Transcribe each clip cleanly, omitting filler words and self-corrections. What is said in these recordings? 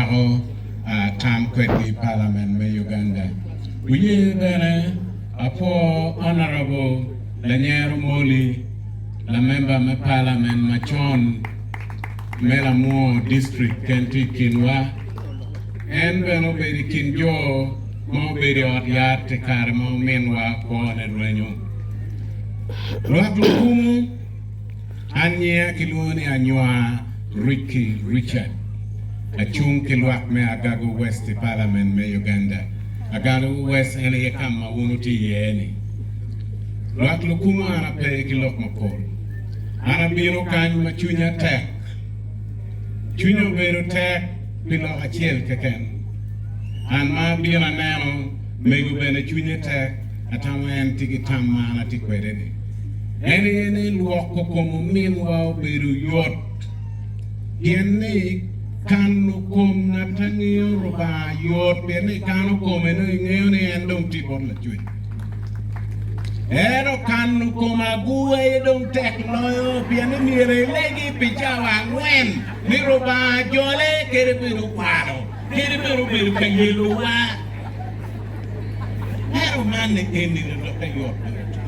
anywako tam kwedgi i Parliament me Uganda. Wuye bene apwo Honourable Lanyero Moli, lamemba me Parliament macon me Lamwo District ken tye i kinwa. En bene obedo i kin jo ma obedo i ot yat i kare ma ominwa kwone rwenyo. Lwak lukumu, An nyinga kilwongo ni Anywar Ricky Richard, acung ki lwak me Agago West i Parliament me Uganda. Agago West en aye ka ma wun wutye iye-ni. Lwak lukumu an ape ki lok mapol. An abino kany ma cwinya tek. Cwinya obedo tek pi lok acel keken. An ma abino aneno mego bene cwinye tek, atamo en tye ki tam ma an atye kwede-ni. En aye ni lwoko kom ominwa obedo yot, pien ni kano kom ngat a ngeyo Rubanga yot, pien ni ikano kome nongo ingeyo ni en dong tye bot Lacwec. Ento kano kom agu aye dong tek loyo, pien ni myero ilegi pi cawa angwen ni Rubanga jole kadi bed okwalo, kadi bed obedo ka yelowa. Ento man ni eni ni dokke yot mere tutwal.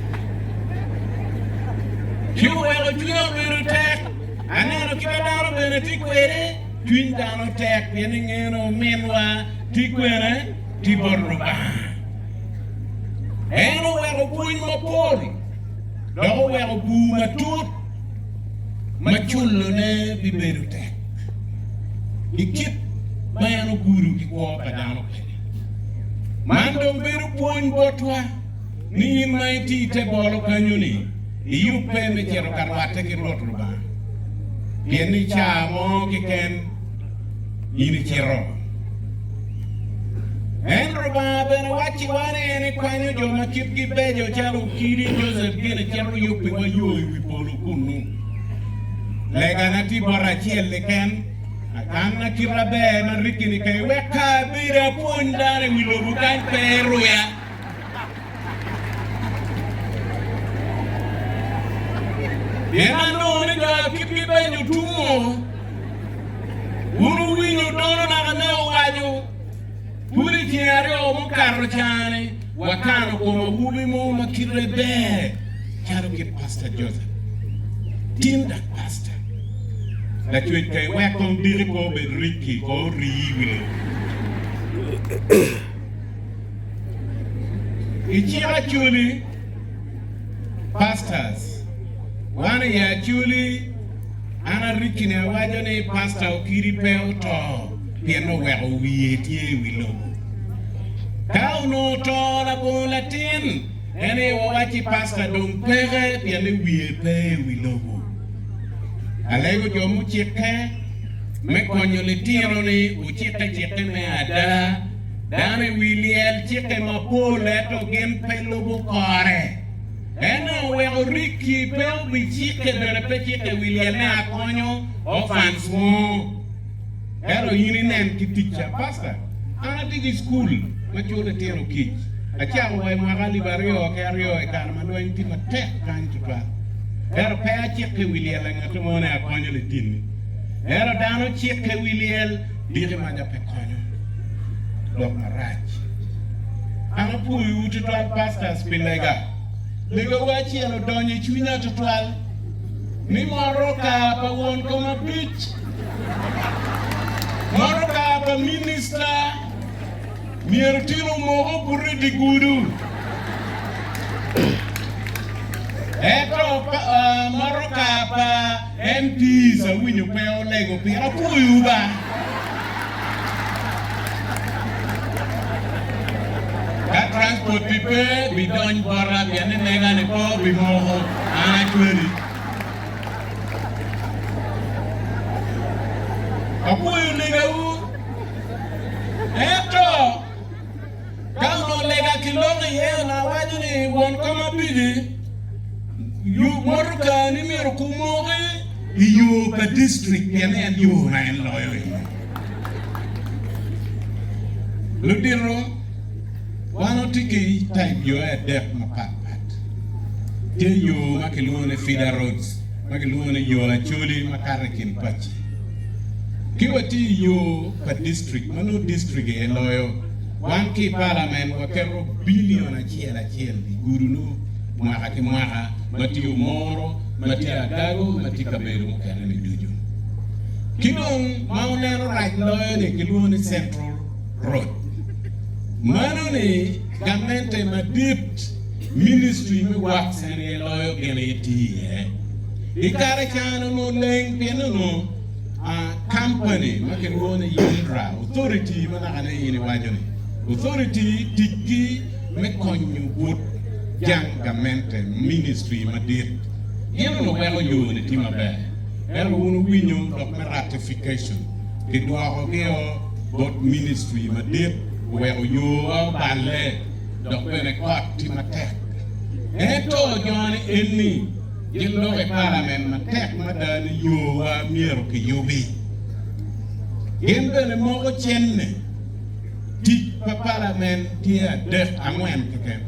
Ci oweko cwinya obedo tek. Aneno kit ma dano bene tye kwede. Cwiny dano tek pien ni ngeyo ni ominwa tye kwene, tye bot Lubanga. En oweko pwony mapol dok oweko bur matut ma culone bibedo tek i kit ma en ogudo ki kwo pa dano kwede. Man dong bedo pwony botwa ni in ma itye i te bolo kanyo-ni, iyubbe me cito ka rwatte ki Rwot Lubanga, pien ni caa mo keken in icito. En Lubanga bene wacciwa ni en ekwanyo jo ma kitgi beco calo Okidi, Joseph gin ecito yubbiwa yo i wi polo kunnu. Legana tye bot acel keken. Akanna kita ber ma rikki-ni ka iwek ka abedo apwony dano i wi lobo kany pe iruya. Pien anongo ni jo a kitgi beco tumo, wun wuwinyo dono naka ne owaco, Pud i ceng aryo mukato ca-ni, wakano kom awobi mo ma kite ber calo kit Pastor Joseph. Tin dak pastor. Lacwec ka iwek kong diki pe obed rikki ko orii i wi lobo. I cik Acholi pastors, wan i Acholi an arikkini awaco ni pastor Okidi pe oto pien oweko wiye tye i wi lobo. Ka onongo oto labongo latin, en aye wawacci pastor dong peke pien ni wiye pe i wi lobo. Alego jo mucikke me konyo litino ni wucikke cikke me ada. Dano i wi lyel cikke mapol ento gin pe lubo kore. Ento oweko Ricky pe obicikke bene pe cikke i wi lyel ni akonyo orphans mo. Ento in inen ki ticca. Pastor, an atye ki cukul ma culo litino kic. Acako wa i mwaka alip 2002 i kare ma lweny tye matek kany tutwal. Ento pe acikke i wi lyel ngat mo ni akonyo litini. Ento dano cikke i wi lyel, diki maca pe konyo. Lok marac. An apwoyowu tutwal pastors pi lega. Legawu acel odonyo i cwinya tutwal ni motoka pa won kom abic, motoka pa minista myero tin omok obut i dye gudo. Ento motoka pa MPs awinyo pe olego pira. Apwoyowu ba. Ka transport pi pe bidony bota pien ni mega ni pe obimoko an acwali. Apwoyo legawu ento ka onongo lega kiloko iye onongo awaco ni won kom abili motokani myero kumoki i yo pa distrik pien en yo ma en loyo iye. Ludito, wan watye ki type yo adek mapatpat. Tye yo ma kilwongo ni feeder roads ma kilwongo ni yo Acholi ma kato i kin paci. Ki watye i yo pa distrik ma nongo distrik aye loyo, wan ki i palamen waketo bilion acel acel i gudo-nu mwaka ki mwaka ma tye Omoro, ma tye Agago, ma tye kabedo mukene-ni ducu. Ki dong ma wuneno rac loyo-ni kilwongo ni Central Road. Mano-ni gamente madit, ministry me works en aye loyo gin aye tiyo iye. I kare ca onongo leng pien onongo kampani ma kilwongo ni UNRA, authority ma naka ne in iwaco ni authority ticgi me konyo but jang gamente, ministry madit, gin onongo weko yo ni tye maber. Ento wun wuwinyo lok me ratification, kidwokogio bot ministry madit oweko yowa oballe dok bene kot tye matek. Ento joni eni giloko i palament matek mada ni yowa myero kiyubi. Gin bene moko cenne tic pa palament tye adek angwen keken.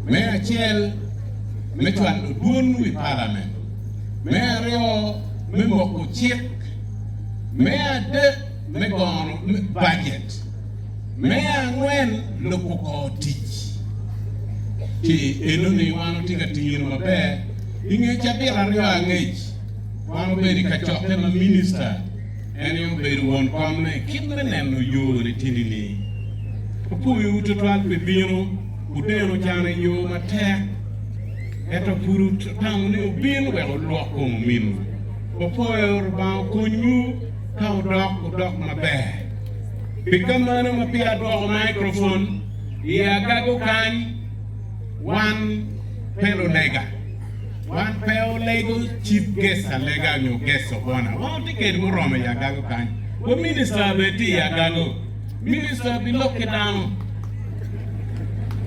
Me acel, me cwalo dwonwu i palament. Me aryo, me moko cik. Me adek, me gono bajet. Me angwen, lubo kor tic. Ci enoni wan watye ka tiyone maber. I nge cabit aryo angec, wan obedo i kacokke ma minista en aye obedo won kom-me kit me neno yo-ni tye nining. Apwoyowu twatwal pi bino, wudeno can i yo matek, ento pud wutamo ni wubin wek wulwok kom ominwu. Wapwoyo Rubanga okonywu ka wudok, wudok maber. Pi ka meno ma peya adwoko microphone i agago kany, wan pe lulega. Wan pe olego chief guest alega nyo guest of honor. Wan watye kede muromo i agago kany. Wa minister bene tye i agago. Minister bilok ki dano.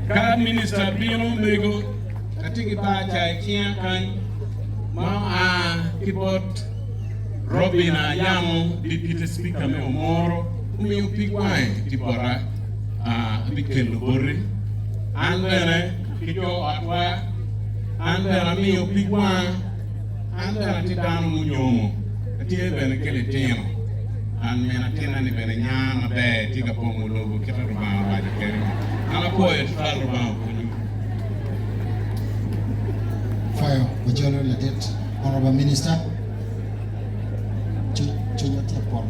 Ka minister bino mego, atye ki bar ca i cinga kany ma oa ki bot Robin Ayamo, Deputy Speaker me Omoro, omiyo pig wange tye bota, abikelo boti. An bene ki jo otwa, an bene amiyo pig wanga, an bene atye dano munyomo, atye bene ki litino. An min atinna-ni bene nya maber, tye ka pongo lobo kit ma Lubanga owaco kwede-ni. An apwoyo tutwal Lubanga okonywu. Pwoyo wajolo ladit Honourable Minister. Cwinywa tye pol.